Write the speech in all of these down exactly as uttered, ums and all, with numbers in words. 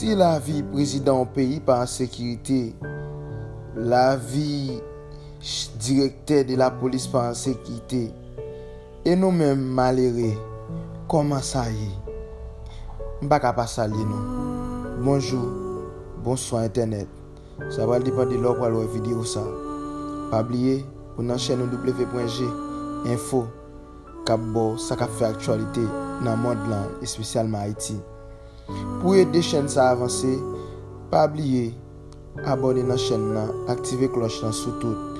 Si lavi prezidan yon peyi pa an sekirite, lavi ch-, direktè de lapolis pa an sekirite, e nou menm malere, kòman sa ye? M pa ka pa salye nou. Bonjou, bonswa entènèt. Sa pral depann de lè w pral wè videyo sa. Pa bliye, ou nan chèn w w w pwen g enfo k ap ba w sa k ap fè aktyalite nan mond lan, espesyalman Ayiti. Pou ede chèn sa avanse, pa bliye abòne nan chèn nan, aktive klòch lan sou tout,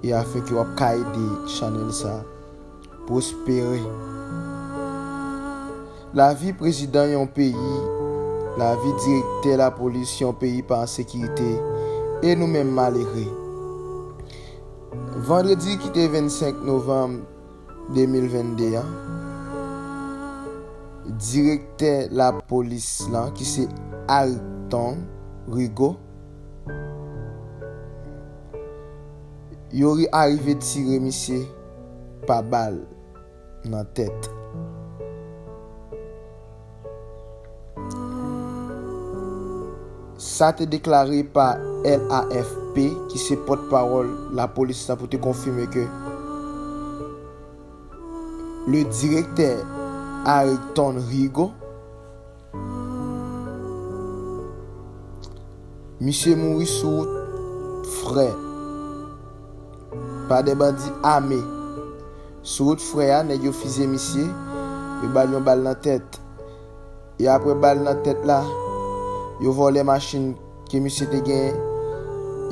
e afenke w ap ka ede chanèl sa pwospere. Lavi prezidan yon peyi, lavi direktè lapolis yon peyi pa an sekirite, e nou menm malere. Vandredi ki te vennsenk novanm de mil vennde a, direktè lapolis lan, ki se Aricton Rigaud, yo ri-, arive tire misye pa bal nan tèt. Sa te deklare pa L A F P, ki se pòtpawòl lapolis la, pou te konfime ke le direktè Aricton Rigaud, misye mouri sou wout Frè pa de bandi ame. Sou wout Frè a, nèg yo fizye misye, yo ba l yon bal nan tèt. E apre bal nan tèt la, yo vòlè machin ke misye te genyen,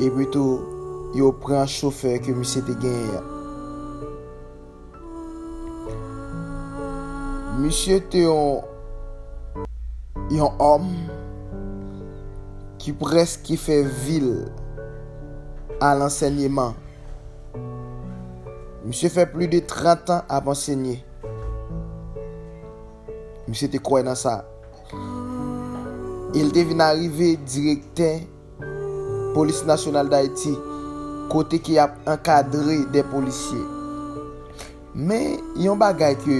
epi tou, yo pran chofè ke misye te genyen an. Misye te yon, yon òm ki prèske fè vi l a lansèyman. Misye fè plis de trant an ap ansenye. Misye te kwè nan sa. E l te vin arive direktè Polis Nasyonal d Ayiti, kote ke y ap ankadre de polisye. Men, yon bagay ke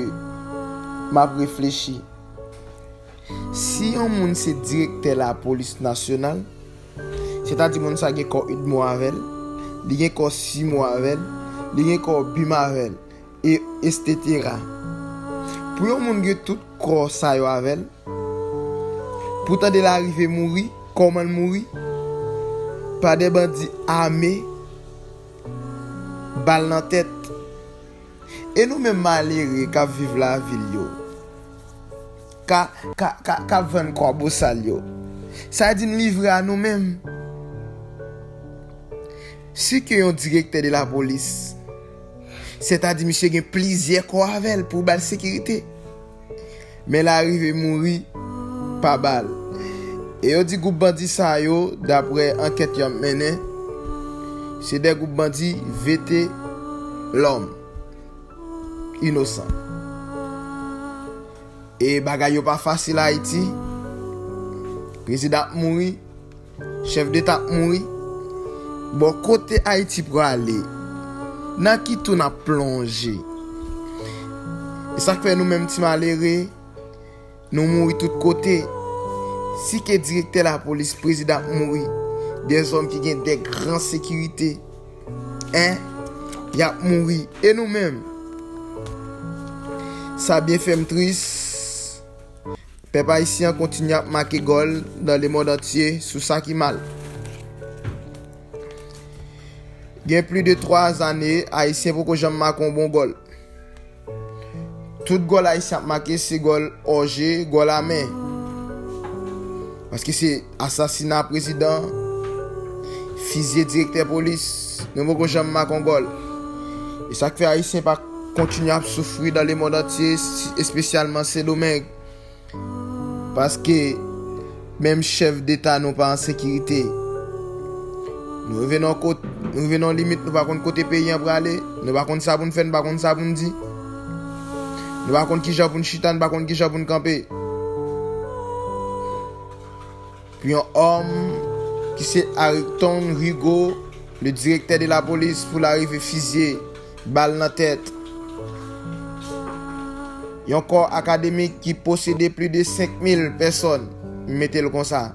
m ap reflechi, si yon moun se direktè lapolis nasyonal, sètadi moun sa gen kò UDMO avè l, li gen kò CIMO avè l, li gen kò BIM avè l, e etsetera. Pou yon moun gen tout kò sa yo avè l, pou tande l arive mouri, kòman l mouri? Pa de bandi ame, bal nan tèt. E nou menm malere k ap viv lavi l yo, ka, ka, ka, k ap vann kwa bosal yo, sa di n livre a nou menm. Si ke yon direktè de lapolis, sètadi misye gen plizyè kò avè l pou ba l sekirite. Men l arive mouri pa bal. E yo di gwoup bandi sa yo, daprè ankèt y ap mennen, se de gwoup bandi vete lòm inosan. E bagay yo pa fasil Ayiti. Prezidan ap mouri, chèf deta ap mouri. Bon, kote Ayiti prale? Nan ki twou n ap plonje? E sa k fè nou menm ti malere, nou mouri tout kote. Si ke direktè lapolis, prezidan ap mouri, de zòm ki gen de gran sekirite, en, y ap mouri. E nou menm? Sa byen fè m tris. Pèp ayisyen an kontinye ap make gòl dans le monde entier sou sa ki mal. Gen plis de twa zane, Ayisyen poko janm make yon bon gòl. Tout gòl Ayisyen ap make, se gòl òje, gòl amè. Paske se asasina prezidan, fizye direktè polis, nou poko janm make yon gòl. E sa k fè Ayisyen pa kontinye ap soufri dans le monde entier, si, espesyalman Sendomeng. Paske menm chèf deta nou pa an sekirite. Nou rive nan kot-, nou rive nan limit, nou pa konn kote peyi an prale, nou pa konn sa pou n fè, nou pa konn sa pou n di. Nou pa konn kijan pou n chita, nou pa konn kijan pou n kanpe. Pou yon òm ki se Aricton Rigaud, le direktè de lapolis, pou l arive fizye bal nan tèt. Yon kò akademik ki posede plis de senk mil pèsòn, M mete l konsa.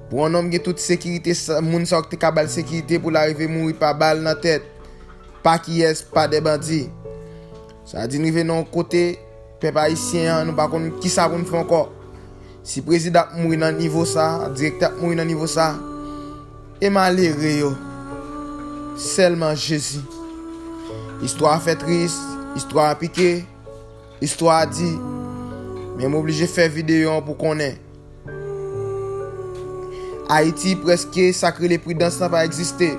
Pou yon nonm gen tout sekirite, sa- moun sa yo ki te ka ba l sekirite pou l arive mouri pa bal nan tèt, pa kiyès, pa de bandi. Sa di n rive nan yon kote, pèp ayisyen an, nou pa konn kisa pou n fè ankò. Si prezidan ap mouri nan nivo sa, direktè ap mouri nan nivo sa, e malere yo, sèlman Jezi. Istwa a fè tris, istwa a pike, istwa a di, men m oblije fè videyo an pou konnen. Ayiti prèske sa k rele pridans lan pa egziste.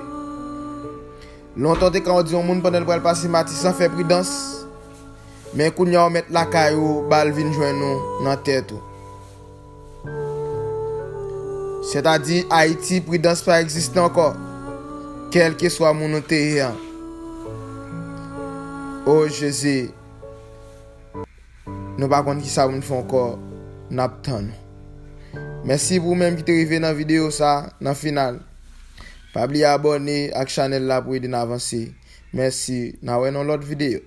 Lontan w te ka di yon moun pandan l pral pase Matisan fè pridans, men kounye a w mèt lakay ou, bal vin jwenn ou nan tèt ou. Sètadi, Ayiti, pridans pa egziste ankò, kèlkeswa moun ou te ye an. O Jezi, nou pa konn kisa pou n fè ankò, n ap tann ou. Mèsi pou ou menm ki te rive nan videyo sa, nan final. Pa bliye abòne ak chanèl la pou ede n avanse. Mèsi, n a wè nan lòt videyo.